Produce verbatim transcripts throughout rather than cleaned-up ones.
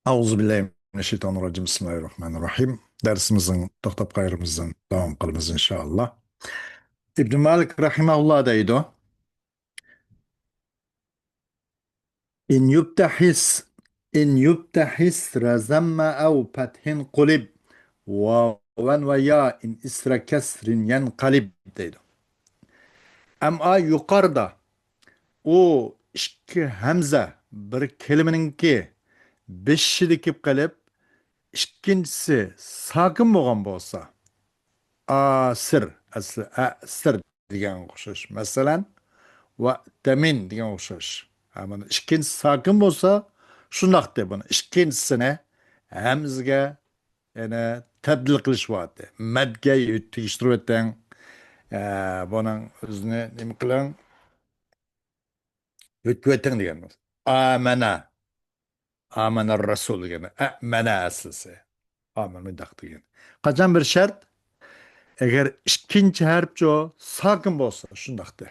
أعوذ بالله من الشيطان الرجيم. بسم الله الرحمن الرحيم. دەرسىمىزنىڭ توختاپ قالغىنىمىزدىن داۋام قىلىمىز، ئىنشائاللا. ئىبن مالىك رەھىمەھۇللا دەيدۇ: إن يبتح إس، إن يبتح إسر ذم أو فتح قلب، واوا وياء إسر كسر ينقلب دەيدۇ. ئەمما يۇقىرىدا ئۇ ئىككى ھەمزە بىر كەلىمىنىڭكى بېشىدا كېلىپ قېلىپ، ئىككىنچىسى ساكىن بولغان بولسا، ئاسىر، ئەسلى ئەسىر دېگەنگە ئوخشاش. مەسىلەن، ۋەتەمىن دېگەنگە ئوخشاش. ھە، مانا ئىككىنچىسى ساكىن بولسا، شۇنداقتى. بۇنى ئىككىنچىسىنى ھەمزىگە يەنە تەبدىل قىلىش بارتى. مەدگە تېگىشتۈرۈۋېتىڭ. ئە، بۇنىڭ ئۆزىنى نېمە قىلىڭ؟ يۆتكىۋېتىڭ دېگەن. ئامەنە. ئامەنە رەسۇل دېگەن. ئەمەنە ئەسلىسى. ئامەنە مۇنداق دېگەن. قاچان بىر شەرت؟ ئەگەر ئىككىنچى ھەرپچۇ ساكىن بولسا، شۇنداقتى.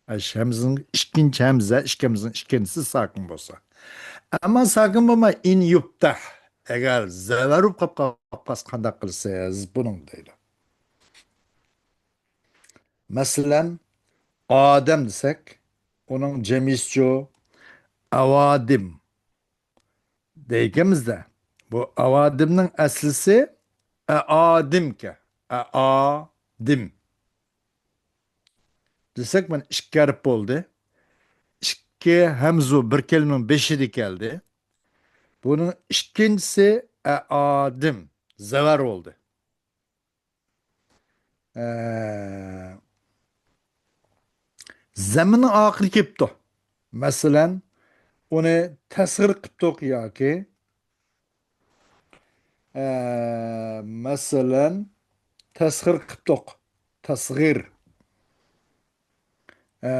ئەش ھەمزىنىڭ ئىككىنچى ھەمزە، ئىككى ھەمزىنىڭ ئىككىنچىسى ساكىن بولسا. ئەمما ساكىن بولماي، ئىن يۇپتەھ. ئەگەر زەۋەر بولۇپ قاپ-، قاپ قالسا قانداق قىلىسىز؟ بۇنىڭ دەيدۇ. مەسىلەن، ئادەم دېسەك، ئۇنىڭ جەمئىسىچۇ؟ ئاۋادىم دەيكەنمىز-دە. بۇ ئاۋادىمنىڭ ئەسلىسى ئەئادىمكەن. ئەئادىم دېسەك، مانا ئىككى ھەرپ بولدى. ئىككى ھەمزۇ بىر كەلىمىنىڭ بېشىدا كەلدى. بۇنىڭ ئىككىنچىسى ئەئادىم، زەۋەر بولدى. ئە، زەممىنىڭ ئاخىرى كېپتۇ. مەسىلەن، ئۇنى تەسغىر قىپتۇق ياكى، ئە، مەسىلەن، تەسغىر قىپتۇق. تەسغىر. ئە،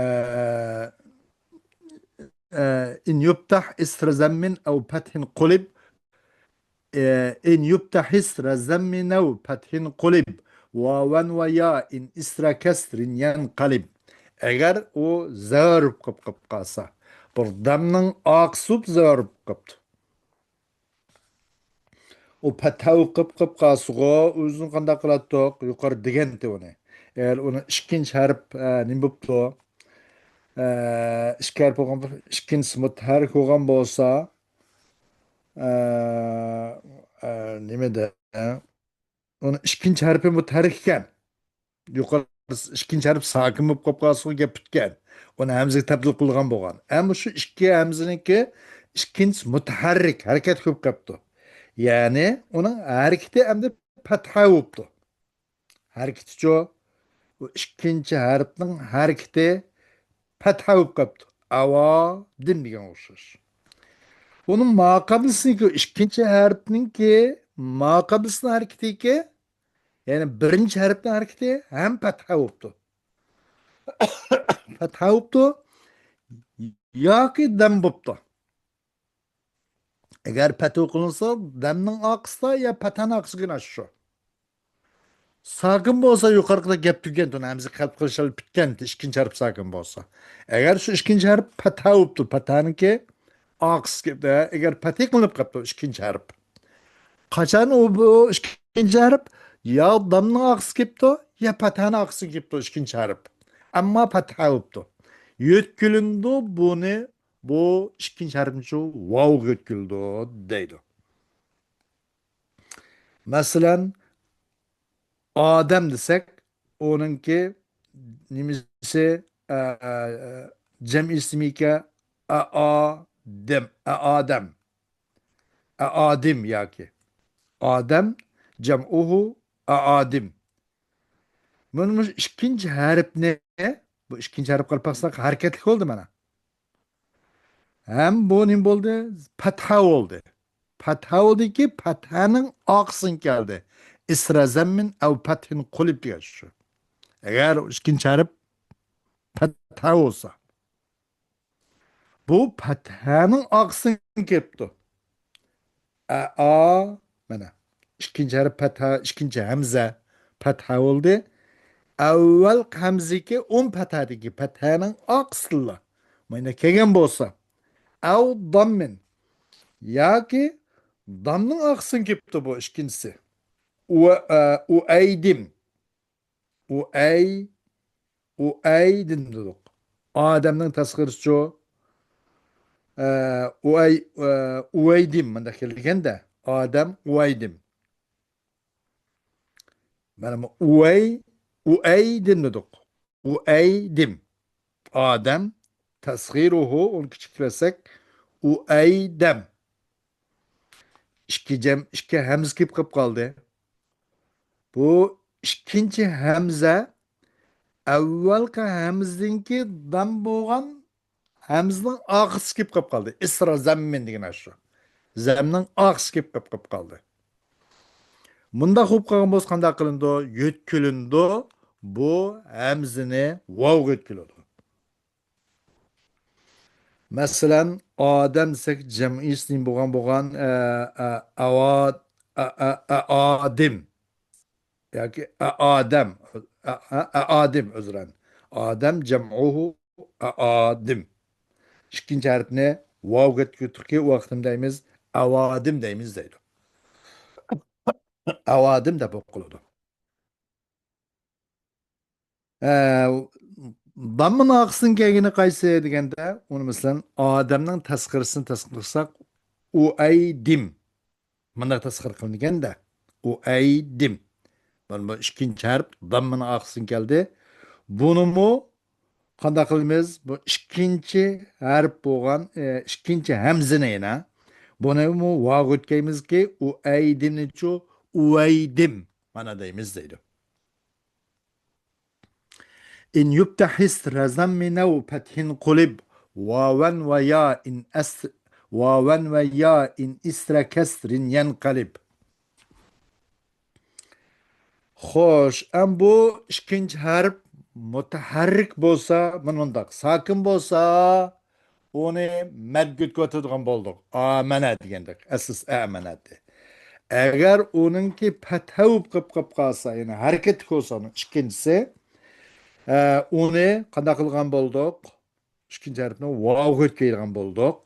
ئە، إن يبتح إسر ذم أو فتح قلب. ئە، إن يبتح إسر ذم أو فتح قلب، واوا وياء إسر كسر ينقلب. ئەگەر ئۇ زەۋەر بولۇپ قاپ-، قاپ قالسا، بىر دەمنىڭ ئاقسۇپ زەۋەر بولۇپ قاپتۇ. ئۇ پەتھە بولۇپ قاپ-، قاپ قالسىغۇ، ئۆزىنى قانداق قىلاتتۇق؟ يۇقىرى دېگەنتى ئۇنى. ئەگەر ئۇنىڭ ئىككىنچى ھەرپ، ئە، نېمە بوپتۇ؟ ئە، ئىككى ھەرپ بولغان، ئىككىنچىسى مۇتەھەررىك بولغان بولسا، ئە، ئە، نېمىدە؟ ئۇنىڭ ئىككىنچى ھەرپى مۇتەھەررىك ئىكەن. يۇقىرى ئىككىنچى ھەرپ ساكىن بولۇپ قاپ قالسىغۇ، گەپ پۈتكەن. ئۇنى ھەمزىگە تەبدىل قىلغان بولغان. ئەمما شۇ ئىككى ھەمزىنىڭكى ئىككىنچىسى مۇتەھەررىك، ھەرىكەت قىلىپ قاپتۇ. يەنى ئۇنىڭ ھەرىكىتى ئەمدى پەتھە بوپتۇ. ھەرىكىتىچۇ؟ بۇ ئىككىنچى ھەرپنىڭ ھەرىكىتى پەتھە بولۇپ قاپتۇ. ئاۋادىم دېگەن ئوخشاش. بۇنىڭ ماقابلىسىنىڭكى، ئىككىنچى ھەرپنىڭكى ماقابلىسىنىڭ ھەرىكىتىكى، يەنى بىرىنچى ھەرپنىڭ ھەرىكىتى ھەم پەتھە بوپتۇ. پەتھە بوپتۇ ياكى دەم بوپتۇ. ئەگەر پەتھە قىلىنسا، دەمنىڭ ئارقىسىدا يا پەتھەنىڭ ئارقىسىدا شۇ. ساكىن بولسا، يۇقىرىقىدا گەپ تۈگەن، ھەمزە قەلب قىلىش پۈتكەن، ئىككىنچى ھەرپ ساكىن بولسا. ئەگەر شۇ ئىككىنچى ھەرپ پەتھە بوپتۇ، پەتھەنىڭكى ئارقىسى، ئەگەر پەتھە قىلىنىپ قاپتۇ ئىككىنچى ھەرپ. قاچان ئۇ، بۇ ئىككىنچى ھەرپ يا دەمنىڭ ئارقىسىغا كېپتۇ، يا پەتھەنىڭ ئارقىسىغا كېپتۇ ئىككىنچى ھەرپ. ئەمما پەتھە بوپتۇ. يۆتكىلىنىدۇ بۇنى، بۇ ئىككىنچى ھەرپنىچۇ؟ ۋاۋغا يۆتكىلىدۇ دەيدۇ. مەسىلەن، ئادەم دېسەك، ئۇنىڭكى نېمىسى، ئە، ئە، جەمئىي ئىسمىكەن، ئەئادەم، ئەئادەم، ئەئادىم ياكى. ئادەم، جەمئۇھۇ ئەئادىم. مانا مۇشۇ ئىككىنچى ھەرپنى، بۇ ئىككىنچى ھەرپ قاراپ باقساق، ھەرىكەتلىك بولدى مانا. ھەم بۇ نېمە بولدى؟ پەتھە بولدى. پەتھە بولدىكى، پەتھەنىڭ ئارقىسىغا كەلدى. ئىسرا زەممىن ئەۋ پەتھىن قۇلىب دېگەن شۇ. ئەگەر ئىككىنچى ھەرپ پەتھە بولسا. بۇ پەتھەنىڭ ئارقىسىغا كېلىپتۇ. ئەئا، مانا، ئىككىنچى ھەرپ پەتھە، ئىككىنچى ھەمزە پەتھە بولدى. ئەۋۋەل ھەمزىكى ئون پەتھەدىكى پەتھەنىڭ ئارقىسىدىلا مانا كەلگەن بولسا، ئەۋ داممىن، ياكى دامنىڭ ئارقىسىدىن كېلىپتۇ بۇ ئىككىنچىسى. ئۇ-، ئە، ئۇئەيدىم. ئۇئەي-، ئۇئەيدىم دېدۇق. ئادەمنىڭ تەسخىرىسىچۇ؟ ئە، ئۇئەي-، ئە، ئۇئەيدىم مۇنداق كېلىدىكەن-دە. ئادەم ئۇئەيدىم. مانا بۇ ئۇئەي-، ئۇئەيدىم دېدۇق. ئۇئەيدىم. ئادەم، تەسغىرۇھۇ، ئۇنى كىچىكلەتسەك، ئۇئەيدەم. ئىككى جەم-، ئىككى ھەمزە كېلىپ قېلىپ قالدى. بۇ ئىككىنچى ھەمزە ئەۋۋەلقى ھەمزىدىنكى دام بولغان ھەمزىنىڭ ئارقىسى كېلىپ قېلىپ قالدى. ئىسرا زەممىن دېگەن ئاشۇ. زەمنىڭ ئارقىسى كېلىپ قېلىپ قېلىپ قالدى. مۇنداق بولۇپ قالغان بولسا قانداق قىلىنىدۇ؟ يۆتكىلىنىدۇ. بۇ ھەمزىنى ۋاۋغا يۆتكىلىدۇ. مەسىلەن، ئادەم دېسەك، جەمئىسى نېمە بولغان، بولغان، ئە، ئە، ئاۋا-، ئە، ئە، ئە، ئادىم. ياكى ئە، ئادەم. ئە، ئە، ئە، ئادىم، ئۆزرەن. ئادەم جەمئۇھۇ ئە، ئادىم. ئىككىنچى ھەرپنى ۋاۋغا يۆتكىدۇقكى، ئۇ ۋاقىتتا دەيمىز، ئەۋادىم دەيمىز دەيدۇ. ئەۋادىم دەپ ئوقۇلىدۇ. ئە، داممىنىڭ ئارقىسىدىن كەلگىنى قايسى دېگەندە، ئۇنى مەسىلەن، ئادەمنىڭ تەسخىرىسىنى تەسخىرلىساق، ئۇئەيدىم. مۇنداق تەسخىر قىلىنغەندە، ئۇئەيدىم. مانا بۇ ئىككىنچى ھەرپ داممىنىڭ ئارقىسىدىن كەلدى. بۇنىمۇ قانداق قىلىمىز؟ بۇ ئىككىنچى ھەرپ بولغان، ئە، ئىككىنچى ھەمزىنى يەنە. بۇنىمۇ ۋاۋغا يۆتكەيمىزكى، ئۇئەيدىمنىچۇ، ئۇۋەيدىم. مانا دەيمىز دەيدۇ. ئىن يۇبتەھىس رەزەممىنەۋ پەتھىن قۇلىب، ۋاۋەن ۋە يا ئىن ئەس-، ۋاۋەن ۋە يا ئىن ئىسرە كەسرىن يەنقەلىب. خوش، ئەم بۇ ئىككىنچى ھەرپ مۇتەھەررىك بولسا، مانا مۇنداق، ساكىن بولسا، ئۇنى مەدگە ئۆتكۈزۈۋاتىدىغان بولدۇق. ئامەنە دېگەندەك، ئەسلىسى ئەمەنەتى. ئەگەر ئۇنىڭكى پەتھە بولۇپ قېلىپ قېلىپ قالسا، يەنى ھەرىكەتلىك بولسا ئۇنىڭ ئىككىنچىسى، ئە، ئۇنى قانداق قىلغان بولدۇق؟ ئىككىنچى ھەرپنى ۋاۋغا يۆتكەيدىغان بولدۇق.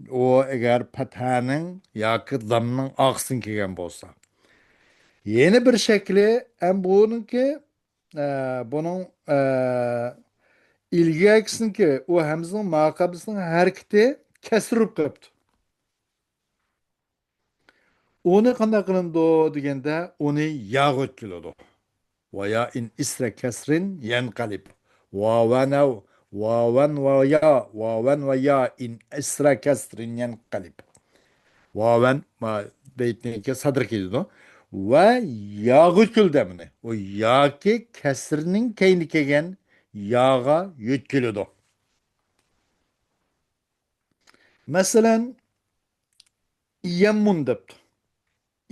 ئۇ ئەگەر پەتھەنىڭ ياكى دامنىڭ ئارقىسىدىن كەلگەن بولسا. يەنە بىر شەكلى، ئەم بۇنىڭكى ئە، بۇنىڭ، ئە، ئىلگەركىسىنىڭكى، ئۇ ھەمزىنىڭ ماقابىلىسىنىڭ ھەرىكىتى كەسرە بولۇپ قېلىپتۇ. ئۇنى قانداق قىلىنىدۇ دېگەندە، ئۇنى ياغا ئۆتكۈلىدۇ. ۋە يا ئىن ئىسرە كەسرىن يەنقەلىب. ۋاۋەنەۋ، ۋاۋەن ۋە يا، ۋاۋەن ۋە يا ئىن ئىسرە كەسرىن يەنقەلىب. ۋاۋەن، ما-، بەيتنىڭكى سادىرى كېلىدۇ. ۋە ياغا يۆتكىلىدۇ مۇنى. ئۇ ياكى كەسرىنىڭ كەينىدە كەلگەن ياغا يۆتكىلىدۇ. مەسىلەن، ئىيەممۇن دەپتۇ.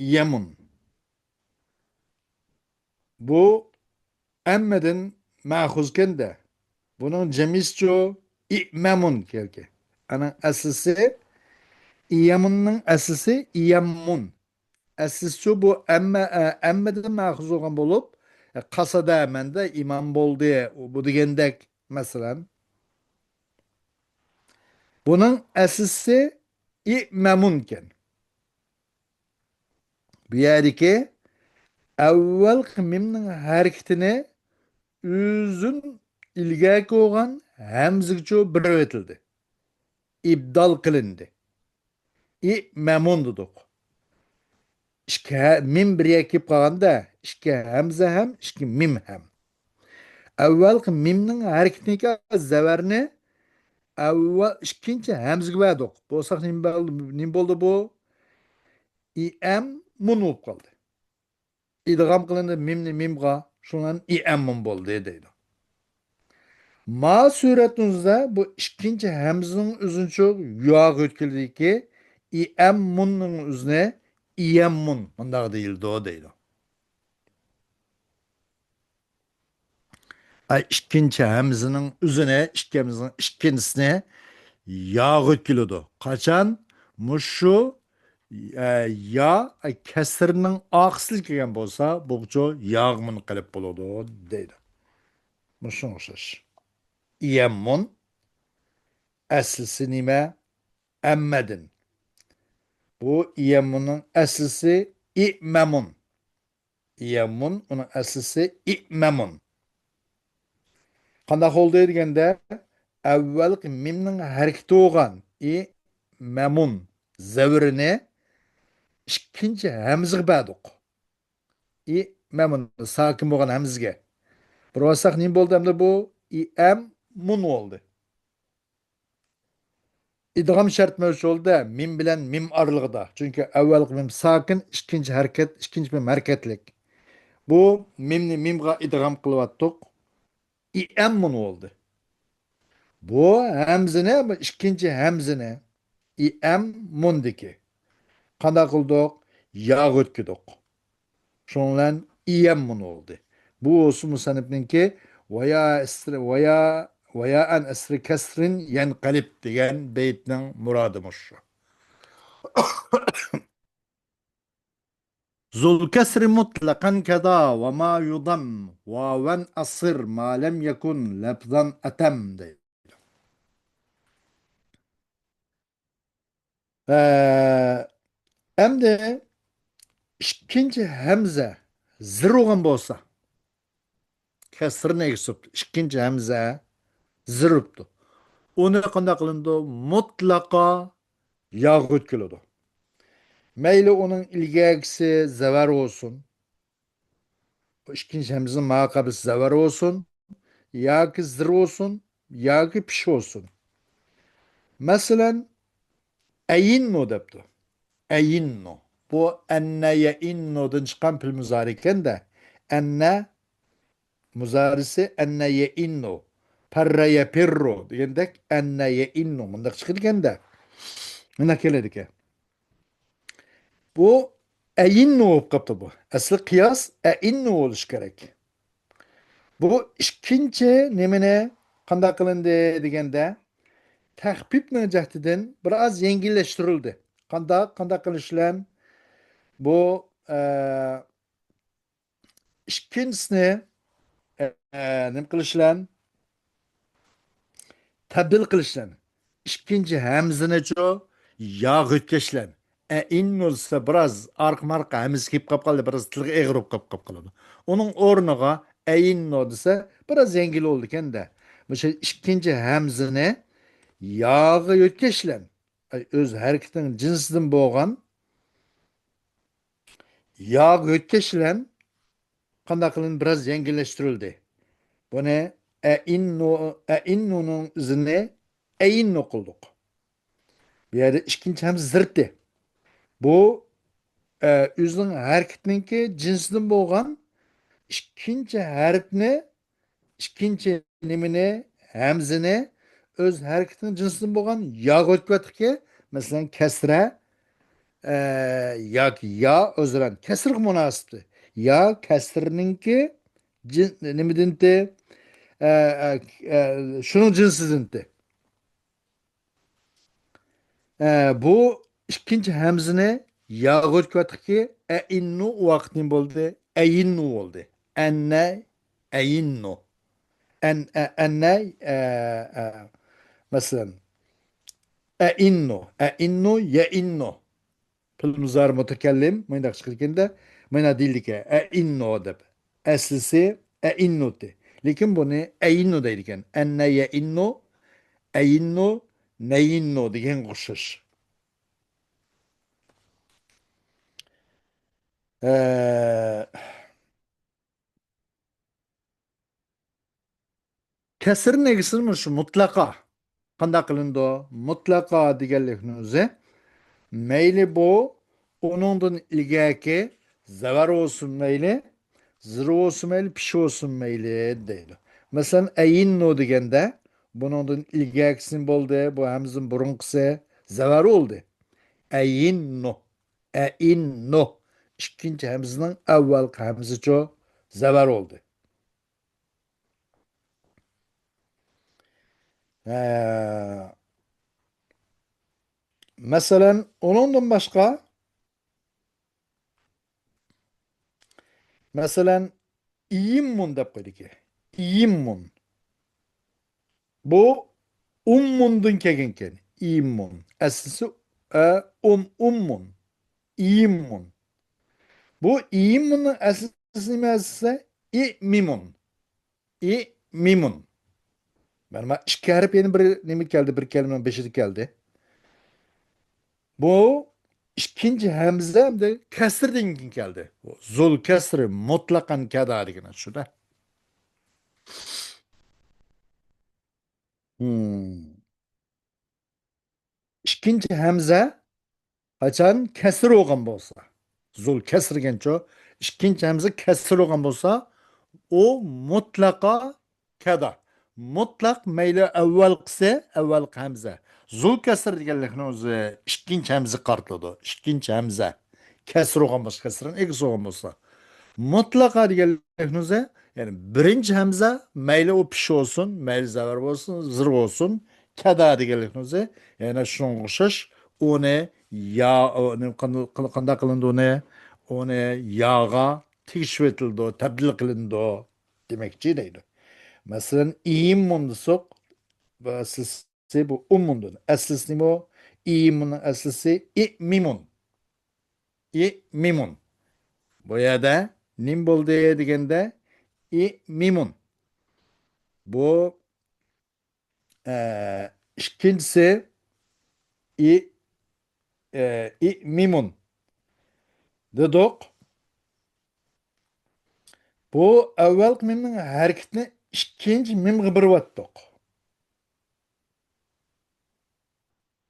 ئىيەممۇن. بۇ ئەممىدىن مەخۇزكەن-دە. بۇنىڭ جەمئىسىچۇ؟ ئىئمەمۇن كەلگەن. ئەنىڭ ئەسلىسى ئىيەمۇننىڭ ئەسلىسى ئىيەممۇن. ئەسلىسىچۇ بۇ ئەممە، ئە، ئەممىدىن مەخۇز بولغان بولۇپ، ئە، قاسادە مەندە ئىمام بولدى، بۇ دېگەندەك، مەسىلەن. بۇنىڭ ئەسلىسى ئىئمەمۇنكەن. بۇ يەردىكى ئەۋۋەلقى مىمنىڭ ھەرىكىتىنى ئۇزۇن ئىلگەركى بولغان ھەمزىگىچۇ بېرىۋېتىلدى. ئىبدال قىلىندى. ئىئمەمۇن دېدۇق. ئىككى ھە-، مىم بىر يەرگە كېلىپ قالغاندا، ئىككى ھەمزە ھەم، ئىككى مىم ھەم. ئەۋۋەلقى مىمنىڭ ھەرىكىتىنىڭكى زەۋەرنى ئەۋۋەل ئىككىنچى ھەمزىگە بەردۇق. بولساق نېمە بەل-، نېمە بولدى بۇ؟ ئىئەممۇن بولۇپ قالدى. ئىدغام قىلىندى مىمنى مىمغا، شۇنىڭ بىلەن ئىئەممۇن بولدى دەيدۇ. ما سۈرەتنىڭ ئۆزىدە بۇ ئىككىنچى ھەمزىنىڭ ئۆزىنىچۇ ياغا يۆتكىلىدىكى، ئىئەممۇننىڭ ئۆزىنى ئىيەممۇن، مۇنداق دېيىلىدۇ دەيدۇ. ئاي، ئىككىنچى ھەمزىنىڭ ئۆزىنى، ئىككى ھەمزىنىڭ ئىككىنچىسىنى ياغا يۆتكىلىدۇ. قاچان؟ مۇشۇ، ئە، يا، ئە، كەسرىنىڭ ئارقىسىدىن كەلگەن بولسا، بۇغۇچۇ ياغمۇن قىلىپ بولىدۇ، دەيدۇ. مۇشۇنىڭغا ئوخشاش. ئىيەممۇن، ئەسلىسى نېمە؟ ئەممەدىن. بۇ ئىيەممۇننىڭ ئەسلىسى ئىمەمۇن. ئىيەممۇن، ئۇنىڭ ئەسلىسى ئىمەمۇن. قانداق بولدى دېگەندە، ئەۋۋەلقى مىمنىڭ ھەرىكىتى بولغان ئىمەمۇن زەۋرىنى ئىككىنچى ھەمزىگە بەردۇق. ئىمەمۇن، ساكىن بولغان ھەمزىگە. بىر باسساق نېمە بولدى ئەمدى بۇ؟ ئىئەممۇن بولدى. ئىدغام شەرت مەۋجۇت بولدى مىم بىلەن مىم ئارىلىقىدا. چۈنكى ئەۋۋەلقى مىم ساكىن، ئىككىنچى ھەرىكەت، ئىككىنچى مىم ھەرىكەتلىك. بۇ مىمنى مىمغا ئىدغام قىلىۋاتتۇق. ئىئەممۇن بولدى. بۇ ھەمزىنى، بۇ ئىككىنچى ھەمزىنى ئىئەممۇندىكى قانداق قىلدۇق؟ ياغا ئۆتكۈدۇق. شۇنىڭ بىلەن ئىيەممۇن بولدى. بۇ بولسا مۇسەننىپنىڭكى ۋايا ئەسرى، ۋايا، ۋايائەن ئەسرى كەسرىن يەنقەلىب دېگەن بەيتنىڭ مۇرادى مۇشۇ. زۇل كەسرى مۇتلەقەن كەدا ۋە ما يۇدام ۋاۋەن ئەسىر ما لەم يەكۇن لەفزەن ئەتەم دەيدۇ. ئە، ئەمدى ئىككىنچى ھەمزە زىر بولغان بولسا، كەسرىنى ئېگىز تۇتۇپتۇ. ئىككىنچى ھەمزە زىر بوپتۇ. ئۇنى قانداق قىلىنىدۇ؟ مۇتلەقا ياغا ئۆتكۈلىدۇ. مەيلى ئۇنىڭ ئىلگەرگىسى زەۋەر بولسۇن، بۇ ئىككىنچى ھەمزىنىڭ ماقابىلى زەۋەر بولسۇن، ياكى زىر بولسۇن، ياكى پىش بولسۇن. مەسىلەن، ئەيننۇ دەپتۇ. ئەيننۇ. بۇ ئەننە يەئىننۇدىن چىققان پېئىل مۇزارى ئىكەن-دە. ئەننە مۇزارىسى ئەننە يەئىننۇ. پەررە يەپىررۇ دېگەندەك ئەننە يەئىننۇ. مۇنداق چىقىدىكەن-دە. مۇنداق كېلىدىكەن. بۇ ئەيننۇ بولۇپ قاپتۇ بۇ. ئەسلى قىياس ئەئىننۇ بولۇشى كېرەك. بۇ ئىككىنچى نېمىنى قانداق قىلىندى دېگەندە، تەخپىپنىڭ جەھىتىدىن بىر ئاز يەڭگىللەشتۈرۈلدى. قانداق، قانداق قىلىش بىلەن؟ بۇ، ئە، ئىككىنچىسىنى، ئە، نېمە قىلىش بىلەن؟ تەبدىل قىلىش بىلەن. ئىككىنچى ھەمزىنىچۇ ياغا يۆتكەش بىلەن. ئەئىننۇ دېسە، بىراز ئارقىمۇ ئارقا ھەمزىسى كېلىپ قاپ قالدى، بىراز تىلغا ئېغىر بولۇپ قاپ، قاپ قالىدۇ. ئۇنىڭ ئورنىغا ئەيننۇ دېسە، بىراز يەڭگىل بولىدىكەن-دە. مۇشۇ ئىككىنچى ھەمزىنى ياغا يۆتكەش بىلەن، ئۆز ھەرىكىتىنىڭ جىنسىدىن بولغان ياغا يۆتكەش بىلەن قانداق قىلىندى؟ بىراز يەڭگىللەشتۈرۈلدى. بۇنى ئەئىننۇ، ئەئىننۇنىڭ ئىزىنى ئەيننۇ قىلدۇق. بۇ يەردە ئىككىنچى ھەمزە زىرتى. بۇ، ئە، ئۆزىنىڭ ھەرىكىتىنىڭكى جىنسىدىن بولغان ئىككىنچى ھەرپنى، ئىككىنچى نېمىنى، ھەمزىنى ئۆز ھەرىكىتىنىڭ جىنسىدىن بولغان ياغا ئۆتكۈۋاتىدىكى، مەسىلەن، كەسرە، ئە، ياكى يا ئۆزرەن كەسرىگە مۇناسىپتى. يا كەسرىنىڭكى جىن-، نېمىدىنتى؟ ئە، ئە، ئە، شۇنىڭ جىنسىدىنتى. ئە، بۇ ئىككىنچى ھەمزىنى ياغا ئۆتكۈۋاتىدىكى، ئەئىننۇ ۋاقىت نېمە بولدى؟ ئەيننۇ بولدى. ئەننە، ئەيننۇ. ئەن-، ئە-، ئەننە، ئە، ئە، مەسىلەن، ئەئىننۇ، ئەئىننۇ، يەئىننۇ. پېئىل مۇزارى مۇتەكەللىم مۇنداق چىقىدىكەن-دە، مانا دېيىلىدىكەن، ئەئىننۇ دەپ. ئەسلىسى ئەئىننۇتى. لېكىن بۇنى ئەيننۇ دەيدىكەن. ئەننە يەئىننۇ، ئەيننۇ، نەيننۇ دېگەنگە ئوخشاش. ئە، كەسرىنىڭ ئىگىسىمۇ شۇ مۇتلەقا. قانداق قىلىنىدۇ؟ مۇتلەقا دېگەنلىكنىڭ ئۆزى، مەيلى بۇ ئۇنىڭدىن ئىلگەركى زەۋەر بولسۇن مەيلى، زىر بولسۇن مەيلى، پىش بولسۇن مەيلى دەيدۇ. مەسىلەن، ئەيننۇ دېگەندە، بۇنىڭدىن ئىلگەركىسى بولدى، بۇ ھەمزىنىڭ بۇرۇنقىسى زەۋەر بولدى. ئەيننۇ، ئەئىننۇ. ئىككىنچى ھەمزىنىڭ ئەۋۋەلقى ھەمزىچۇ زەۋەر بولدى. ھە. مەسىلەن، ئۇنىڭدىن باشقا، مەسىلەن، ئىيىممۇن دەپ قويدىكى. ئىيىممۇن. بۇ ئۇممۇندىن كەلگەنكەن. ئىيىممۇن. ئەسلىسى ئە، ئۇم، ئۇممۇن. ئىيىممۇن. بۇ ئىيىممۇننىڭ ئەسلىسى نېمە ئەسلىسە؟ ئىمىمۇن. ئىمىمۇن. مانا، مانا ئىككى ھەرپ يەنە بىر نېمە كەلدى، بىر كەلىمىنىڭ بېشىدا كەلدى. بۇ ئىككىنچى ھەمزە ئەمدى كەسىردىن كېيىن كەلدى. زۇل كەسرى مۇتلەقەن كەدا دېگىنى شۇ-دە. ھىم. ئىككىنچى ھەمزە قاچان كەسىر بولغان بولسا، زۇل كەسىر دېگەنچۇ، ئىككىنچى ھەمزە كەسىر بولغان بولسا، ئۇ مۇتلەقا كەدا. مۇتلەق مەيلى ئەۋۋەلقىسى، ئەۋۋەلقى ھەمزە. زۇل كەسىر دېگەنلىكنىڭ ئۆزى ئىككىنچى ھەمزە قارىتىلىدۇ. ئىككىنچى ھەمزە. كەسىر بولغان بولسا، كەسرىنىڭ ئىگىسى بولغان بولسا. مۇتلەقا دېگەنلىكنىڭ ئۆزى، يەنى بىرىنچى ھەمزە، مەيلى ئۇ پېش بولسۇن، مەيلى زەۋەر بولسۇن، زىر بولسۇن، كەدا دېگەنلىكنىڭ ئۆزى، يەنە شۇنىڭغا ئوخشاش، ئۇنى يا، ئۇنى قانداق، قانداق قىلىنىدۇ ئۇنى؟ ئۇنى ياغا تېگىشىۋېتىلىدۇ، تەبدىل قىلىنىدۇ دېمەكچى دەيدۇ. مەسىلەن، ئىممۇن دېسەك، بۇ ئەسلىسى بۇ ئۇممۇندىن. ئەسلىسى نېمە ئۇ؟ ئىممۇننىڭ ئەسلىسى ئىمىمۇن. ئىمىمۇن. بۇ يەردە نېمە بولدى دېگەندە، ئىمىمۇن. بۇ، ئە، ئىككىنچىسى ئى، ئە، ئىمىمۇن دېدۇق. بۇ ئەۋۋەلقى مىمنىڭ ھەرىكىتىنى ئىككىنچى مىمغا بېرىۋەتتۇق.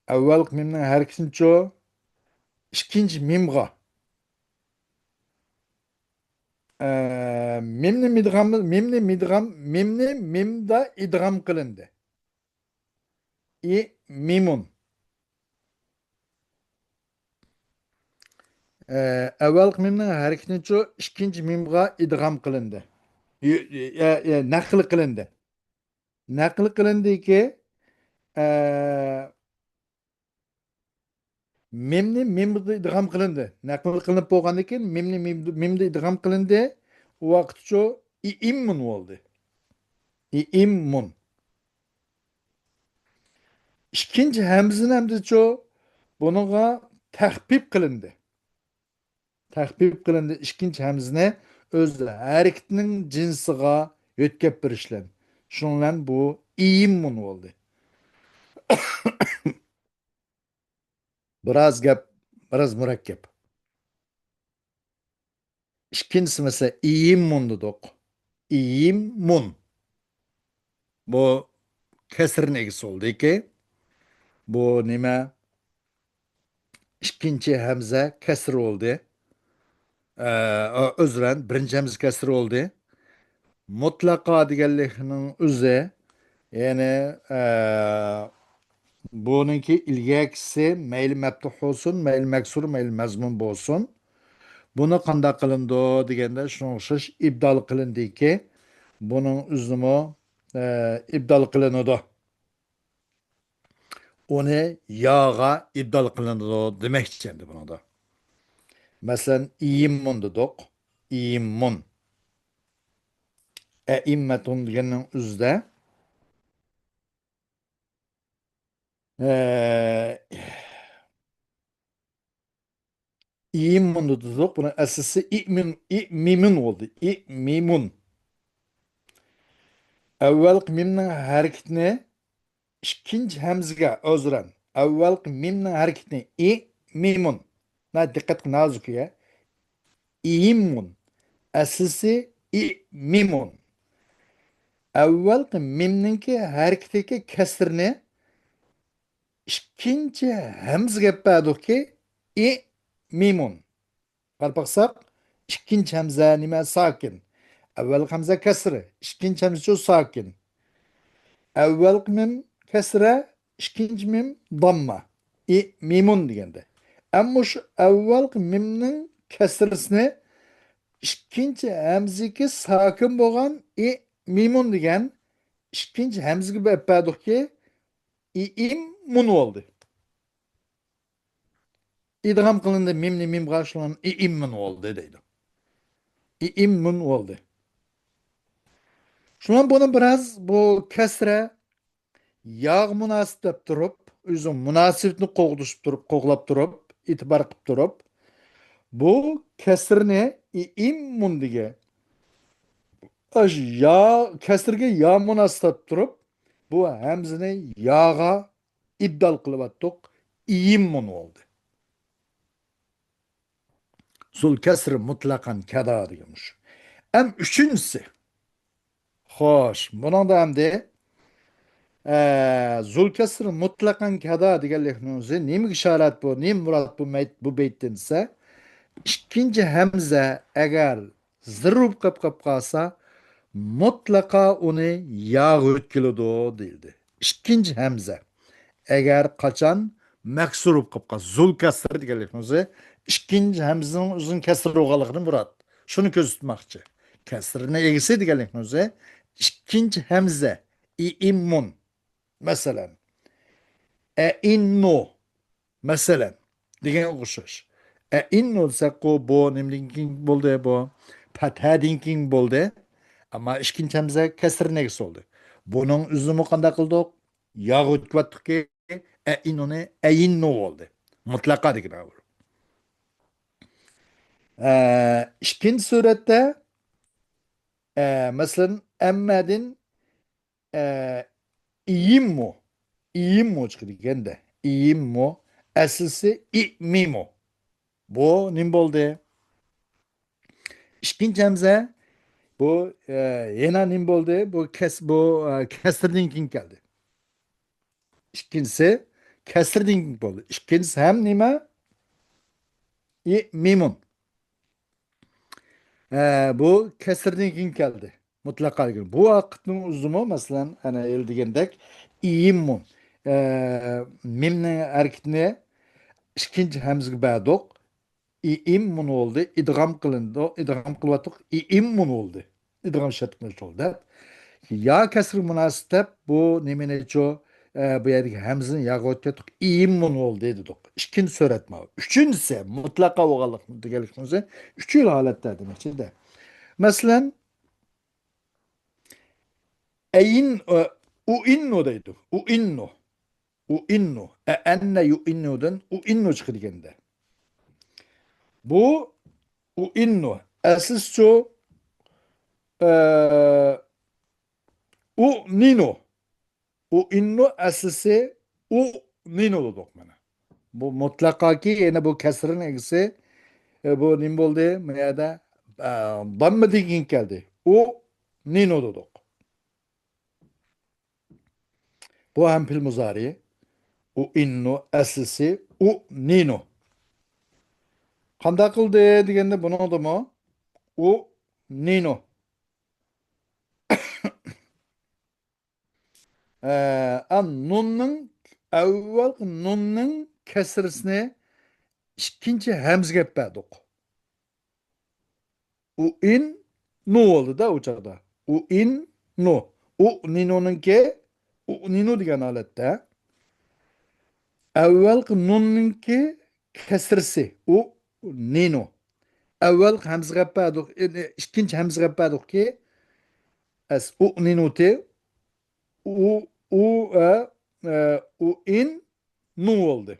ئەۋۋەلقى مىمنىڭ ھەرىكىتىنىچۇ ئىككىنچى مىمغا. ئە، مىمنى مىدغام، مىمنى مىدغام، مىمنى مىمدا ئىدغام قىلىندى. ئىمىمۇن. ئە، ئەۋۋەلقى مىمنىڭ ھەرىكىتىنىچۇ ئىككىنچى مىمغا ئىدغام قىلىندى. يە، يە، يە، نەقلى قىلىندى. نەقلى قىلىندىكى، ئە، مىمنى مىمدا ئىدغام قىلىندى. نەقلى قىلىنىپ بولغاندىن كېيىن مىمنى مىمدا، مىمدا ئىدغام قىلىندى. ئۇ ۋاقىتچۇ ئىئىممۇن بولدى. ئىئىممۇن. ئىككىنچى ھەمزىنى ئەمدىچۇ بۇنىڭغا تەخپىپ قىلىندى. تەخپىپ قىلىندى. ئىككىنچى ھەمزىنى ئۆز ھەرىكىتىنىڭ جىنسىغا يۆتكەپ بېرىش بىلەن. شۇنىڭ بىلەن بۇ ئىيىممۇن بولدى. بىراز گەپ، بىراز مۇرەككەپ. ئىككىنچىسى مەسىلەن، ئىيىممۇن دېدۇق. ئىيىممۇن. بۇ كەسرىنىڭ ئىگىسى بولدىكى. بۇ نېمە؟ ئىككىنچى ھەمزە كەسرى بولدى. ئە، ئۆزرەن، بىرىنچى ھەمزە كەسرى بولدى. مۇتلەقا دېگەنلىكنىڭ ئۆزى، يەنى، ئە، بۇنىڭكى ئىلگەركىسى مەيلى مەپتۇھ بولسۇن، مەيلى مەكسۇر، مەيلى مەزمۇم بولسۇن. بۇنى قانداق قىلىنىدۇ دېگەندە، شۇنىڭغا ئوخشاش ئىبدال قىلىندىكى، بۇنىڭ ئۆزىمۇ، ئە، ئىبدال قىلىنىدۇ. ئۇنى ياغا ئىبدال قىلىنىدۇ دېمەكچى ئەمدى بۇنىڭدا. مەسىلەن، ئىيىممۇن دېدۇق. ئىيىممۇن. ئەئىممەتۇن دېگەننىڭ ئۆزىدە، ئە، ئىيىممۇن دېدۇق. بۇنىڭ ئەسلىسى ئىمىن، ئىمىمۇن بولدى. ئىمىمۇن. ئەۋۋەلقى مىمنىڭ ھەرىكىتىنى ئىككىنچى ھەمزىگە ئۆزرەن. ئەۋۋەلقى مىمنىڭ ھەرىكىتىنى ئىمىمۇن. نا، دىققەت قىل، نازۇكىيە. ئىمىمۇن. ئەسلىسى ئىمىمۇن. ئەۋۋەلقى مىمنىڭكى ھەرىكىتىدىكى كەسرىنى ئىككىنچى ھەمزىگە بەردۇقكى، ئىمىمۇن. قاراپ باقساق، ئىككىنچى ھەمزە نېمە؟ ساكىن. ئەۋۋەلقى ھەمزە كەسرە، ئىككىنچى ھەمزىچۇ ساكىن. ئەۋۋەلقى مىم كەسرە، ئىككىنچى مىم دامما. ئىمىمۇن دېگەندە. ئەمما شۇ ئەۋۋەلقى مىمنىڭ كەسرىسىنى ئىككىنچى ھەمزىكى ساكىن بولغان ئىمىمۇن دېگەن ئىككىنچى ھەمزىگە بەردۇقكى، ئىئىممۇن بولدى. ئىدغام قىلىندى مىمنى مىمغا، شۇنىڭ ئىئىممۇن بولدى دەيدۇ. ئىئىممۇن بولدى. شۇنىڭ بۇنى بىراز بۇ كەسرە ياغا مۇناسىپ دەپ تۇرۇپ، ئۆزىنىڭ مۇناسىۋىتىنى قوغدىشىپ تۇرۇپ، قوغلاپ تۇرۇپ، ئېتىبار قىلىپ تۇرۇپ، بۇ كەسىرنى ئىئىممۇن دېگەن، ئاشۇ يا، كەسىرگە يا مۇناسىۋەت تۇرۇپ، بۇ ھەمزىنى ياغا ئىبدال قىلىۋاتتۇق. ئىئىممۇن بولدى. زۇل كەسر مۇتلەقەن كەدا دېگەن مۇشۇ. ئەم ئۈچىنچىسى. خوش، بۇنىڭدا ئەمدى، ئە، زۇل كەسر مۇتلەقەن كەدا دېگەنلىكنىڭ ئۆزى نېمىگە ئىشارەت بۇ، نېمە مۇراد بۇ مەيت-، بۇ بەيتتىن دېسە، ئىككىنچى ھەمزە ئەگەر زىر بولۇپ قېلىپ، قېلىپ قالسا، مۇتلەقا ئۇنى ياغا ئۆتكۈلىدۇ دېيىلدى. ئىككىنچى ھەمزە. ئەگەر قاچان مەكسۇر بولۇپ قېلىپ قالسا، زۇل كەسر دېگەنلىكنىڭ ئۆزى ئىككىنچى ھەمزىنىڭ ئۆزىنىڭ كەسر بولغانلىقىنى مۇراد. شۇنى كۆرسەتمەكچى. كەسرنىڭ ئىگىسى دېگەنلىكنىڭ ئۆزى ئىككىنچى ھەمزە. ئىئىممۇن. مەسىلەن، ئەئىننۇ. مەسىلەن، دېگەن ئوخشاش. ئەئىننۇ دېسەكقۇ، بۇ نېمىدىن كېيىن بولدى؟ بۇ پەتھەدىن كېيىن بولدى. ئەمما ئىككىنچى ھەمزە كەسىر نېگىسى بولدى. بۇنىڭ ئۆزىنىمۇ قانداق قىلدۇق؟ ياغا ئۆتكۈۋاتتۇقكى، ئەئىنۇنى ئەئىننۇ بولدى. مۇتلەقا دېگىنى بۇ. ئە، ئىككىنچى سۈرەتتە، ئە، مەسىلەن، ئەممەدىن ئە، ئىيىممۇ. ئىيىممۇ چىقىدىكەن-دە. ئىيىممۇ. ئەسلىسى ئىئمىمۇ. بۇ نېمە بولدى؟ ئىككىنچى ھەمزە. بۇ، ئە، يەنە نېمە بولدى؟ بۇ كەس-، بۇ، ئە، كەسىردىن كېيىن كەلدى. ئىككىنچىسى كەسىردىن كېيىن بولدى. ئىككىنچىسى ھەم نېمە؟ ئىئمىمۇن. ئە، بۇ كەسىردىن كېيىن كەلدى. مۇتلەقا دېگەن. بۇ ۋاقىتنىڭ ئۆزىمۇ، مەسىلەن، ئەنە ئىلى دېگەندەك، ئىيىممۇ. ئە، مىمنىڭ ھەرىكىتىنى ئىككىنچى ھەمزىگە بەردۇق. ئىئىممۇن بولدى. ئىدغام قىلىندى. ئىدغام قىلىۋاتتۇق. ئىئىممۇن بولدى. ئىدغام شەرت قىلىنىش بولدى دەپ. يا كەسرى مۇناسىپ دەپ بۇ نېمىنىچۇ، ئە، بۇ يەردىكى ھەمزىنى ياغا ئۆتكۈزدۇق. ئىئىممۇن بولدى دېدۇق. ئىككىنچى سۈرەت ماۋۇ. ئۈچىنچىسى مۇتلەقا بولغانلىق دېگەنلىكىمىز ئۈچ خىل ھالەتتە دېمەكچىدە. مەسىلەن، ئەين، ئە، ئۇئىننۇ دەيدۇ. ئۇئىننۇ. ئۇئىننۇ. ئەئەننە يۇئىننۇدىن ئۇئىننۇ چىقىدىكەن-دە. بۇ ئۇئىننۇ. ئەسلىسىچۇ، ئە، ئۇنىنۇ. ئۇئىننۇ ئەسلىسى ئۇنىنۇ دېدۇق مانا. بۇ مۇتلەقاكى، يەنە بۇ كەسرىنىڭ ئىگىسى، ئە، بۇ نېمە بولدى؟ بۇ يەردە، ئە، داممىدىن كېيىن كەلدى. ئۇنىنۇ دېدۇق. بۇ ھەم پېئىل مۇزارى. ئۇئىننۇ ئەسلىسى ئۇنىنۇ. قانداق قىلدى دېگەندە بۇنىڭدىمۇ ئۇنىنۇ. ئە، ئا، نۇننىڭ، ئەۋۋەلقى نۇننىڭ كەسرىسىنى ئىككىنچى ھەمزىگە ئېلىپ بەردۇق. ئۇئىن نۇ بولدى-دە ئۇ چاغدا. ئۇئىن نۇ. ئۇنىنۇنىڭكى، ئۇنىنۇ دېگەن ھالەتتە. ئەۋۋەلقى نۇننىڭكى كەسرىسى. ئۇنىنۇ. ئەۋۋەلقى ھەمزىگە ئېلىپ بەردۇق. ئىككىنچى ھەمزىگە ئېلىپ بەردۇقكى. ئەس، ئۇنىنۇتى. ئۇ، ئۇ، ئە، ئە، ئۇئىن نۇ بولدى.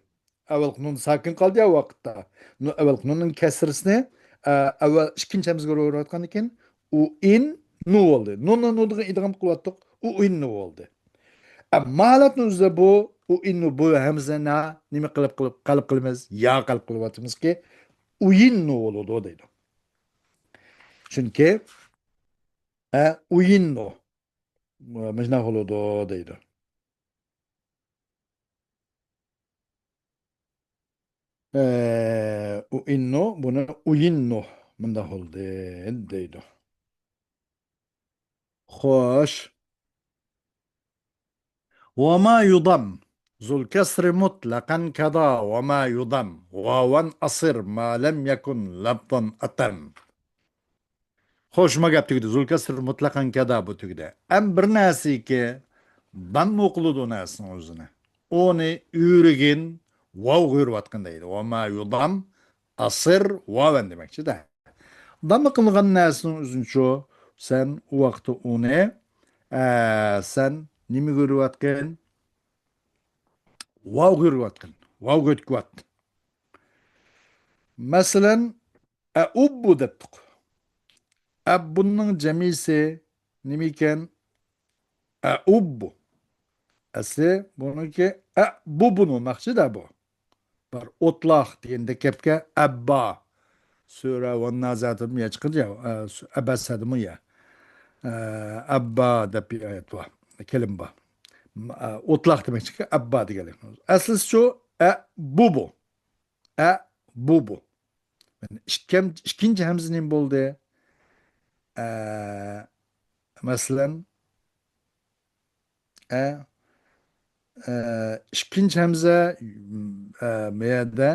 ئەۋۋەلقى نۇن ساكىن قالدى يا ۋاقىتتا. نۇ-، ئەۋۋەلقى نۇننىڭ كەسرىسىنى، ئە، ئەۋۋەل ئىككىنچى ھەمزىگە ئۇرۇۋاتقاندىن كېيىن ئۇئىن نۇ بولدى. نۇننى نۇدىغا ئىدغام قىلىۋاتتۇق. ئۇئىن نۇ بولدى. ئەمما ھالەتنىڭ ئۆزىدە بۇ ئۇئىن نۇ، بۇ ھەمزىنى نېمە قىلىپ، قىلىپ، قەلب قىلىمىز؟ يا قەلب قىلىۋاتىمىزكى، ئۇيىن نۇ بولىدۇ دەيدۇ. چۈنكى، ئە، ئۇيىن نۇ. مۇشۇنداق بولىدۇ دەيدۇ. ئە، ئۇئىننۇ، بۇنى ئۇيىننۇ. مۇنداق بولدى دەيدۇ. خوش. وما يضم. ذو الكسر مطلقا كذا وما يضم. واوا أصر ما لم يكن لفظا أتم. خوش، ما گەپ تۈگىدى. ذو الكسر مطلقا كذا بۇ تۈگىدى. ئەم بىر نەرسىكى، دامما قىلىدۇ نەرسىنىڭ ئۆزىنى. ئۇنى ئۆرۈگىن، ۋاۋغا ئۆرۈۋاتقىن دەيدۇ. وما يضم أصر واوا دېمەكچىدە. دامما قىلغان نەرسىنىڭ ئۆزىنىچۇ، سەن ئۇ ۋاقىتتا ئۇنى، ئە، سەن نېمىگە ئۆرۈۋاتقىن؟ ۋاۋغا يۈرۈۋاتقان. ۋاۋغا ئۆتكۈۋاتتى. مەسىلەن، ئەئۇببۇ دەپتۇق. ئەببۇننىڭ جەمئىسى نېمە ئىكەن؟ ئەئۇببۇ. ئەسلى بۇنىڭكى ئەبۇبۇن بولماقچىدا بۇ. بىر ئوتلاق دېگەندەك گەپكە ئەببا. سۈرە ۋەننازىئاتىدىمۇ يا چىقىدۇ يا، ئە، ئەبەسەدىمۇ يا. ئە، ئەببا دەپ بىر ئايەت بار. كەلىم بار. ئە، ئوتلاق دېمەكچىكى ئەببا دېگەنلىك. ئەسلىسىچۇ؟ ئەبۇبۇ. ئەبۇبۇ. ئىككىم-، ئىككىنچى ھەمزە نېمە بولدى؟ ئە، مەسىلەن، ئە، ئە، ئىككىنچى ھەمزە، ئە، مەيەدە،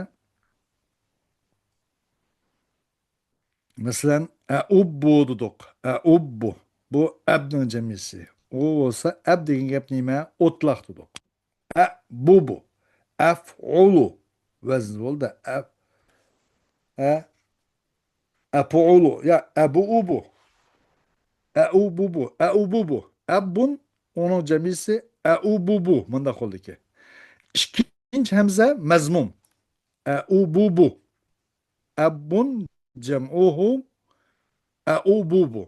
مەسىلەن، ئەئۇببۇ دېدۇق. ئەئۇببۇ. بۇ ئەبنىڭ جەمئىسى. ئۇ بولسا ئەب دېگەن گەپ نېمە؟ ئوتلاق دېدۇق. ئەبۇبۇ. ئەفئۇلۇ. ۋەزن بولدى. ئەف-، ئە-، ئەپۇئۇلۇ. يا، ئەبۇئۇبۇ. ئەئۇبۇبۇ. ئەئۇبۇبۇ. ئەببۇن، ئۇنىڭ جەمئىسى ئەئۇبۇبۇ. مۇنداق بولدىكى. ئىككىنچى ھەمزە مەزمۇم. ئەئۇبۇبۇ. ئەببۇن جەمئۇھۇ ئەئۇبۇبۇ.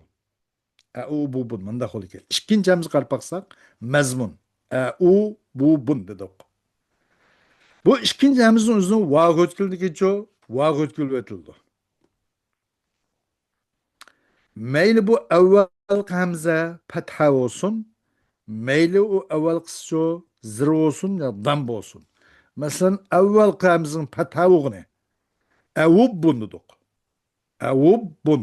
ئەئۇبۇبۇن. مۇنداق بولىدىكەن. ئىككىنچى ھەمزە قاراپ باقساق، مەزمۇن. ئەئۇبۇبۇن دېدۇق. بۇ ئىككىنچى ھەمزىنىڭ ئۆزىنىڭ ۋاۋغا ئۆتكۈلىدىكىچۇ؟ ۋاۋغا ئۆتكۈلۈۋېتىلىدۇ. مەيلى بۇ ئەۋۋەلقى ھەمزە پەتھە بولسۇن، مەيلى ئۇ ئەۋۋەلقىسىچۇ زېر بولسۇن يا دام بولسۇن. مەسىلەن، ئەۋۋەلقى ھەمزىنىڭ پەتھە بولغىنى ئەۋۇببۇن دېدۇق. ئەۋۇببۇن.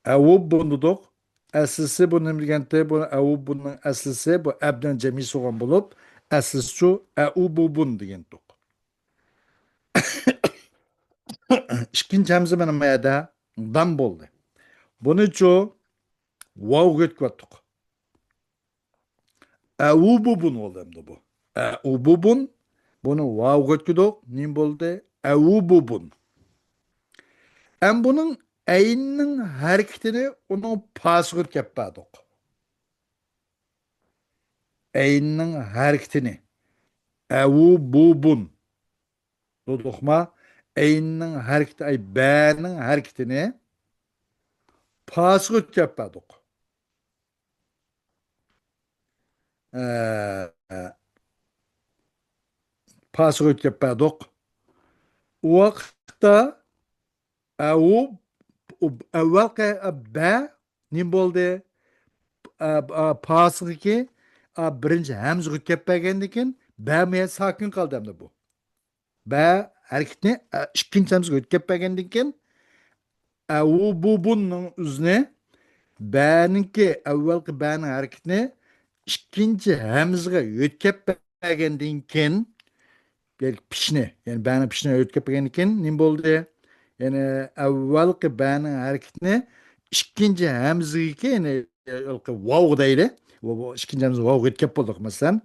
ئەۋۇببۇن دېدۇق. ئەسلىسى بۇ نېمە دېگەنتى؟ بۇ ئەۋۇببۇننىڭ ئەسلىسى بۇ ئەبدىن جەمئىسى بولغان بولۇپ، ئەسلىسىچۇ ئەئۇبۇبۇن دېگەنتۇق. ئىككىنچى ھەمزە مانا بۇ يەردە دام بولدى. بۇنىچۇ ۋاۋغا ئۆتكۈۋەتتۇق. ئەۋۇبۇبۇن بولدى ئەمدى بۇ. ئەۋۇبۇبۇن. بۇنى ۋاۋغا ئۆتكۈدۇق. نېمە بولدى؟ ئەۋۇبۇبۇن. ئەم بۇنىڭ ئەيننىڭ ھەرىكىتىنى ئۇنىڭ پاسىغا ئۆتكەپ بەردۇق. ئەيننىڭ ھەرىكىتىنى. ئەۋۇبۇبۇن. دېدۇقما؟ ئەيننىڭ ھەرىكىتى، ئەي، بەنىڭ ھەرىكىتىنى پاسىغا ئۆتكەپ بەردۇق. ئە، پاسىغا ئۆتكەپ بەردۇق. ئۇ ۋاقىتتا ئەۋۇ، ئەۋۋەلقى بە نېمە بولدى؟ ئە، ئە، پاسىغىكى، ئە، بىرىنچى ھەمزىگە ئۆتكەپ بەرگەندىن كېيىن بە مۇ يەردە ساكىن قالدى ئەمدى بۇ. بە ھەرىكىتىنى، ئە، ئىككىنچى ھەمزىگە ئۆتكەپ بەرگەندىن كېيىن، ئەۋۇبۇبۇننىڭ ئۆزىنى بەنىڭكى، ئەۋۋەلقى بەنىڭ ھەرىكىتىنى ئىككىنچى ھەمزىگە ئۆتكەپ بەرگەندىن كېيىن، يەنى پىشنى، يەنى بەنىڭ پىشنى ئۆتكەپ بەرگەندىن كېيىن نېمە بولدى؟ يەنى ئەۋۋەلقى بەنىڭ ھەرىكىتىنى ئىككىنچى ھەمزىگە، يەنى ھېلىقى ۋاۋغا دەيلى. ۋاۋ، ئىككىنچى ھەمزە ۋاۋغا ئۆتكەپ بولدۇق، مەسىلەن.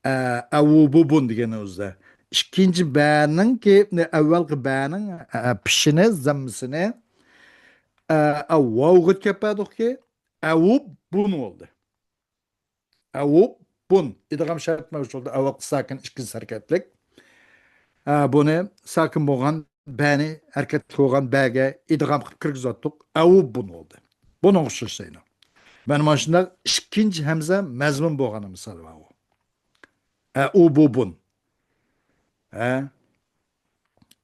ئە، ئەۋۇبۇبۇن دېگەننىڭ ئۆزىدە. ئىككىنچى بەنىڭكى، ئەۋۋەلقى بەنىڭ، ئە، پىشىنى، زەممىسىنى، ئە، ئە، ۋاۋغا ئۆتكەپ بەردۇقكى، ئەۋۇببۇن بولدى. ئەۋۇببۇن. ئىدغام شەرت مەۋجۇت بولدى. ئەۋۋەلقى ساكىن ئىككىنچى ھەرىكەتلىك. ئە، بۇنى ساكىن بولغان بەنى ھەرىكەتلىك بولغان بەگە ئىدغام قىلىپ كىرگۈزۈۋەتتۇق. ئەۋۇببۇن بولدى. بۇنىڭغا ئوخشاش دەيدۇ. مانا مۇشۇنداق ئىككىنچى ھەمزە مەزمۇن بولغان مىسال بار ئۇ. ئەئۇبۇبۇن. ھە؟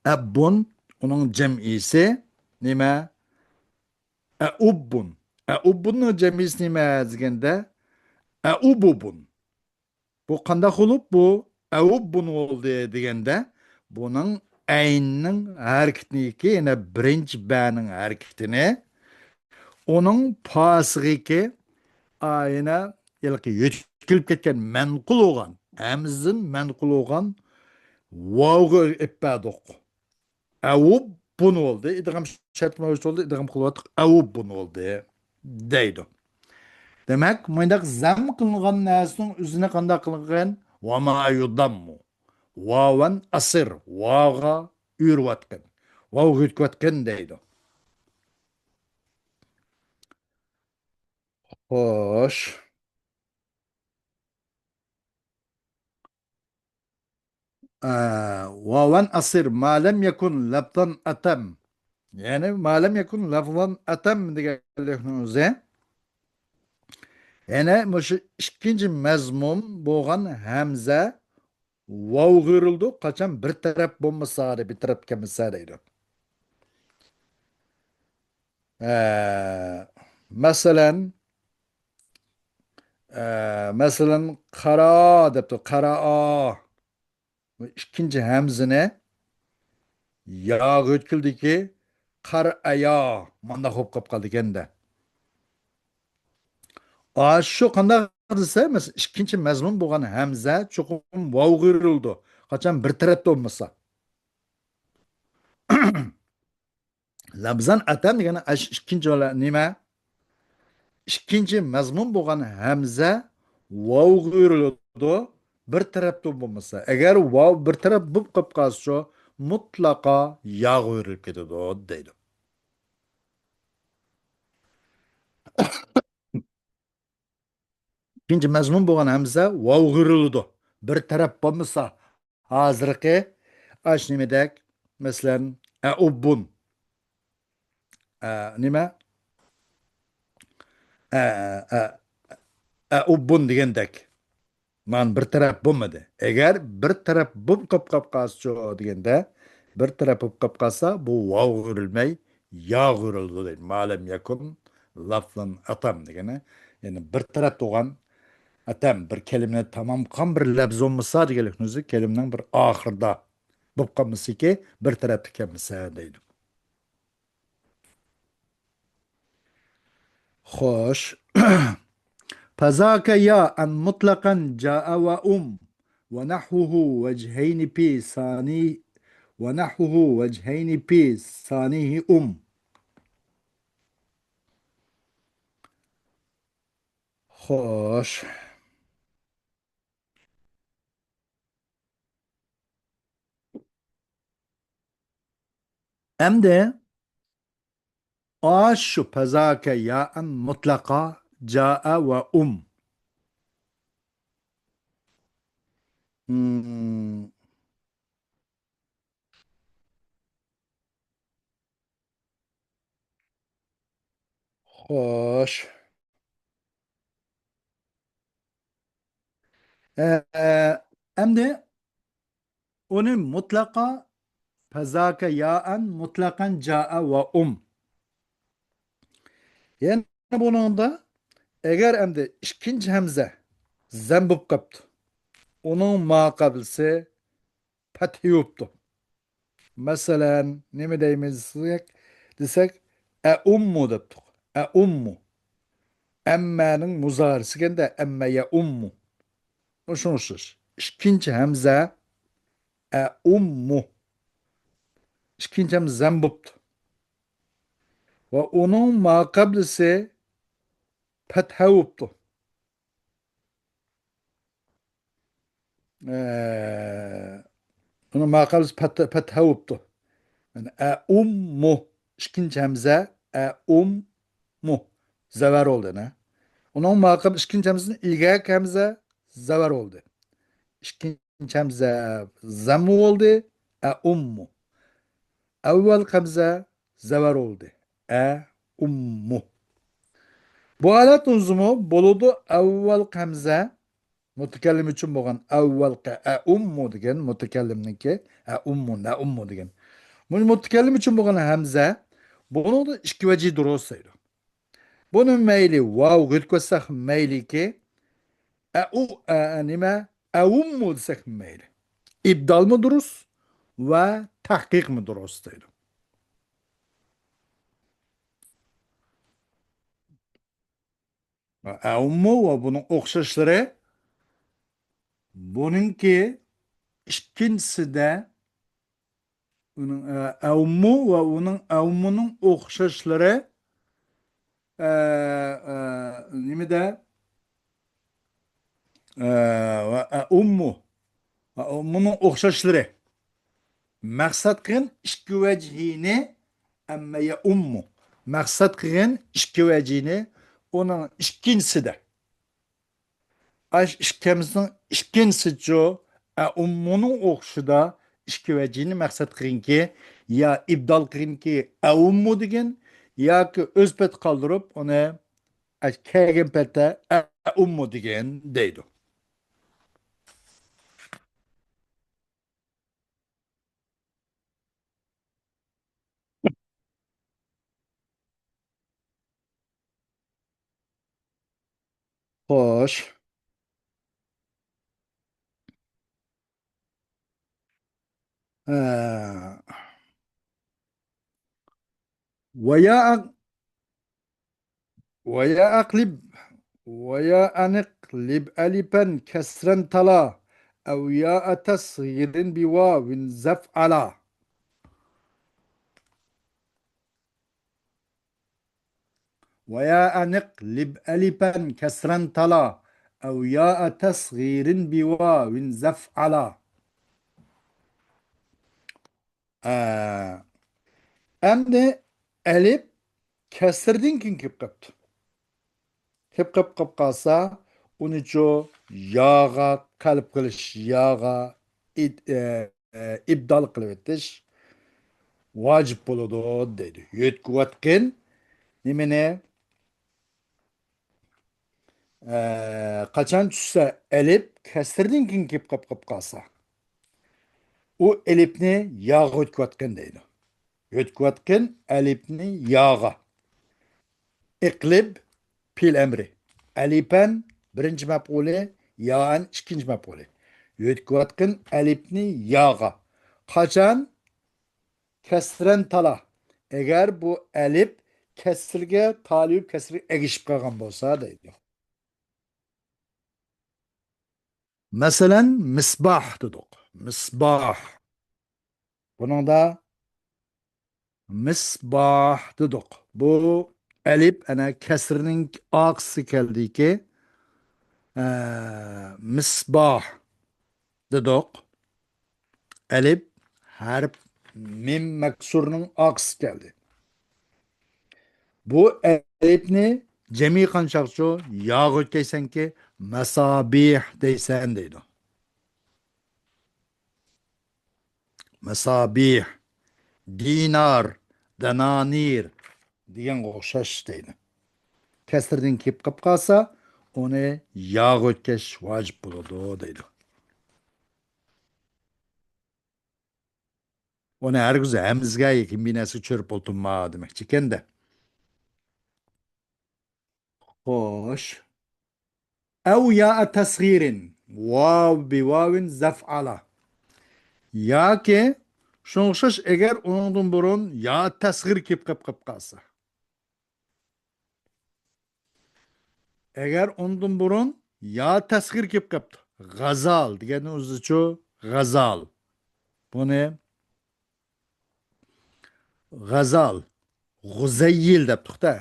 ئەببۇن، ئۇنىڭ جەمئىسى نېمە؟ ئەئۇببۇن. ئەئۇببۇننىڭ جەمئىسى نېمە دېگەندە، ئەئۇبۇبۇن. بۇ قانداق بولۇپ بۇ ئەۋۇببۇن بولدى دېگەندە، بۇنىڭ ئەيننىڭ ھەرىكىتىنىڭكى، يەنە بىرىنچى بەنىڭ ھەرىكىتىنى ئۇنىڭ پاسىغىكى، ئا، يەنە ھېلىقى يۆتكىلىپ كەتكەن مەنقۇل بولغان، ھەمزىدىن مەنقۇل بولغان ۋاۋغا ئېلىپ بەردۇق. ئەۋۇببۇن بولدى. ئىدغام شەرت مەۋجۇت بولدى. ئىدغام قىلىۋاتتۇق. ئەۋۇببۇن بولدى دەيدۇ. دېمەك، مۇنداق زەم قىلىنغان نەرسىنىڭ ئۆزىنى قانداق قىلغان؟ ۋەما يۇداممۇ. ۋاۋەن ئەسىر. ۋاۋغا ئۆرۈۋاتقىن. ۋاۋغا ئۆتكۈۋاتقىن دەيدۇ. خوش. ئە، ۋاۋان ئاسىر، ما لەم يەكۇن لەفزان ئەتەم. يەنى، ما لەم يەكۇن لەفزان ئەتەم دېگەنلىكنىڭ ئۆزى. يەنى، مۇشۇ ئىككىنچى مەزمۇم بولغان ھەمزە ۋاۋغا ئۆرۈلىدۇ، قاچان بىر تەرەپ بولمىسا، بىر تەرەپ كەلمىسە دەيدۇ. ئە، مەسىلەن، ئە، مەسىلەن، قارا دەپتۇ، قارا. بۇ ئىككىنچى ھەمزىنى ياغا ئۆتكۈلدىكى قار ئەيا مانداق بولۇپ قاپ قالدى ئىكەندە. ئاشۇ قانداق دېسە، مەسىلەن، ئىككىنچى مەزمۇن بولغان ھەمزە چوقۇم ۋاۋغا ئۆرۈلىدۇ. قاچان بىر تەرەپتە بولمىسا. لەفزان ئەتەم دېگەن ئاشۇ ئىككىنچى ۋەلە-، نېمە؟ ئىككىنچى مەزمۇن بولغان ھەمزە ۋاۋغا ئۆرۈلىدۇ، بىر تەرەپتە بولمىسا. ئەگەر ۋاۋ بىر تەرەپ بولۇپ قاپ قالسىچۇ، مۇتلەقا ياغا ئۆرۈلۈپ كېتىدۇ، دەيدۇ. ئىككىنچى مەزمۇن بولغان ھەمزە ۋاۋغا ئۆرۈلىدۇ. بىر تەرەپ بولمىسا، ھازىرقى ئاش نېمىدەك؟ مەسىلەن، ئەئۇببۇن. ئە، نېمە؟ ئە، ئە، ئەئۇببۇن دېگەندەك. مانا بىر تەرەپ بولمىدى. ئەگەر بىر تەرەپ بولۇپ قاپ، قاپ قالسىچۇ دېگەندە، بىر تەرەپ بولۇپ قاپ قالسا، بۇ ۋاۋغا ئۆرۈلمەي، ياغا ئۆرۈلىدۇ دەيدۇ. ما لەم يەكۇن لەفزان ئەتەم دېگىنى، يەنى بىر تەرەپ بولغان ئەتەم، بىر كەلىمىنى تامام قىلغان بىر لەپز بولمىسا دېگەنلىكنى ئۆزى، كەلىمىنىڭ بىر ئاخىرىدا بولۇپ قالمىسىكى، بىر تەرەپتە كەلمىسە دەيدۇ. خوش. فذاك يا أن مطلقا جاء وأم، ونحوه وجهين في ثاني، ونحوه وجهين في ثانيه أم. خوش. ئەمدى ئاشۇ فذاك يا أن مطلقا جاء وأم. مم. خوش. ئە، ئەمدى ئۇنى مۇتلەقا فذاك يا أن مۇتلەقەن جاء وأم. يەنى بۇنىڭدا ئەگەر ئەمدى ئىككىنچى ھەمزە زەم بولۇپ قاپتۇ، ئۇنىڭ ماقابلىسى پەتھى بوپتۇ. مەسىلەن، نېمە دەيمىز دېسەك، دېسەك، ئەئۇممۇ دەپتۇق. ئەئۇممۇ. ئەممەنىڭ مۇزارىسىكەندە، ئەممە يەئۇممۇ. شۇنىڭغا ئوخشاش. ئىككىنچى ھەمزە، ئەئۇممۇ. ئىككىنچى ھەمزە زەم بوپتۇ. ۋە ئۇنىڭ ماقابلىسى پەتھە بوپتۇ. ئە، ئۇنىڭ ماقابلىسى پەت-، پەتھە بوپتۇ. يەنى ئەئۇممۇ. ئىككىنچى ھەمزە ئەئۇممۇ. زەۋەر بولدى، نە؟ ئۇنىڭ ماقابىلى ئىككىنچى ھەمزىدىن ئىلگەركى ھەمزە زەۋەر بولدى. ئىككىنچى ھەمزە زەممە بولدى. ئەئۇممۇ. ئەۋۋەلكى ھەمزە زەۋەر بولدى. ئەئۇممۇ. بۇ ھالەت ئۆزىمۇ بولىدۇ. ئەۋۋەلكى ھەمزە مۇتەكەللىم ئۈچۈن بولغان ئەۋۋەلكى ئەئۇممۇ دېگەن مۇتەكەللىمنىڭكى ئەئۇممۇ، نەئۇممۇ دېگەن. بۇ مۇتەكەللىم ئۈچۈن بولغان ھەمزە، بۇنىڭدا ئىككى ۋەجى دۇرۇس دەيدۇ. بۇنى مەيلى ۋاۋغا ئۆتكۈزسەك مەيلىكى، ئەئۇ، ئە، نېمە؟ ئەئۇممۇ دېسەك مەيلى. ئىبدالمۇ دۇرۇس ۋە تەھقىقمۇ دۇرۇس دەيدۇ. ئەئۇممۇ ۋە بۇنىڭ ئوخشاشلىرى. بۇنىڭكى ئىككىنچىسىدە ئۇنىڭ، ئە، ئەۋمۇ ۋە ئۇنىڭ ئەۋمۇنىڭ ئوخشاشلىرى، ئە، ئە، نېمىدە؟ ئە، ۋە ئەئۇممۇ. ۋە ئەئۇممۇنىڭ ئوخشاشلىرى. مەقسەت قىلغىن ئىككى ۋەجھىنى ئەممە يەئۇممۇ. مەقسەت قىلغىن ئىككى ۋەجھىنى ئۇنىڭ ئىككىنچىسىدە. ئاش ئىككىمىزنىڭ ئىككىنچىسىچۇ، ئەئۇممۇنىڭ ئوخشىشىدا ئىككى ۋەجىنى مەقسەت قىلغىنكى، يا ئىبدال قىلغىنكى ئەئۇممۇ دېگەن، ياكى ئۆز پېتى قالدۇرۇپ، ئۇنى ئە-، كەلگەن پەتتە ئەئۇممۇ دېگەن دەيدۇ. خوش. ھە. ويا أق-، ويا أقلب، ويا أنقلب ألفا كسرا تلا، أو ياء تصغير بواو زفعلا. ويا أنقلب ألفا كسرا تلا، أو ياء تصغير بواو زفعلا. ئە، ئەمدى ئەلىپ كەسىردىن كېيىن كېلىپ قاپتۇ. كېلىپ قاپ، قاپ قالسا، ئۇنىچۇ ياغا قەلب قىلىش، ياغا ئىد-، ئە، ئە، ئىبدال قىلىۋېتىش ۋاجىپ بولىدۇ دەيدۇ. يۆتكىۋاتقىن نېمىنى؟ ئە، قاچان چۈشسە ئەلىپ كەسىردىن كېيىن كېلىپ قاپ، قاپ قالسا، ئۇ ئەلىپنى ياغا يۆتكىۋاتقىن دەيدۇ. يۆتكىۋاتقىن ئەلىپنى ياغا. ئىقلىب پېئىل ئەمرى. ئەلىپەن بىرىنچى مەپئۇلى، يائەن ئىككىنچى مەپئۇلى. يۆتكىۋاتقىن ئەلىپنى ياغا. قاچان؟ كەسرەن تالا. ئەگەر بۇ ئەلىپ كەسرگە تالىيىپ كەسرگە ئەگىشىپ قالغان بولسا دەيدۇ. مەسىلەن، مىسباھ دېدۇق. مىسباھ. بۇنىڭدا مىسباھ دېدۇق. بۇ ئەلىپ ئەنە كەسرنىڭ ئارقىسى كەلدىكى، ئە، مىسباھ دېدۇق. ئەلىپ ھەرپ مىم مەكسۇرنىڭ ئارقىسى كەلدى. بۇ ئەلىپنى جەمئىي قانچاقچۇ؟ ياغا ئۆتكەيسەنكى، مەسابىھ دەيسەن دەيدۇ. مەسابىھ، دىنار، دانانىر دېگەنگە ئوخشاش دەيدۇ. كەسىردىن كېلىپ قېلىپ قالسا، ئۇنى ياغا ئۆتكەش ۋاجىپ بولىدۇ دەيدۇ. ئۇنى ھەرگىز ھەمزىگە ياكى مىنەسكە چۆرۈپ ئولتۇرما دېمەكچى ئىكەندە. خوش. ئەۋ يائە تەسغىرىن. ۋاۋ بىۋاۋىن زەفئالا. ياكى شۇنىڭغا ئوخشاش، ئەگەر ئۇنىڭدىن بۇرۇن يا تەسغىر كېلىپ قېلىپ قېلىپ قالسا. ئەگەر ئۇنىڭدىن بۇرۇن يا تەسغىر كېلىپ قېلىپتۇ. غازال دېگەننىڭ ئۆزىچۇ؟ غازال. بۇنى غازال، غۇزەييىل دەپتۇق-تە.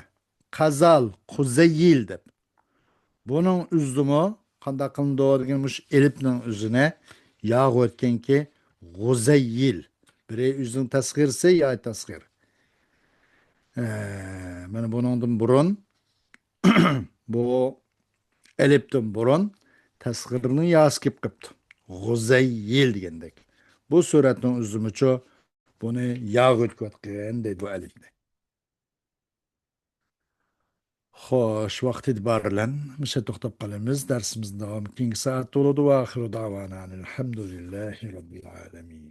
قازال، قۇزەييىل دەپ. بۇنىڭ ئۆزىدىمۇ قانداق قىلىنىدۇ دېگەن مۇشۇ ئېلىپنىڭ ئۆزىنى ياغا ئۆتكەنكى غۇزەييىل. بىرى ئۆزىنىڭ تەسغىرسى يا تەسغىر. ئە، مانا بۇنىڭدىن بۇرۇن، بۇ ئەلىپتىن بۇرۇن تەسغىرنىڭ ياسى كېلىپ قېپتۇ. غۇزەييىل دېگەندەك. بۇ سۈرەتنىڭ ئۆزىمۇچۇ بۇنى ياغا ئۆتكۈۋەتكەن دەيدۇ بۇ ئەلىپنى. خوش، ۋاقىت ئېتىبارى بىلەن مۇشۇ يەردە توختاپ قالىمىز. دەرسىمىزنىڭ داۋامى كېيىنكى سائەتتە بولىدۇ. ۋە ئاخىرۇ دەۋانا ئەنىل ھەمدۇلىللاھى رەببىل ئالەمىن.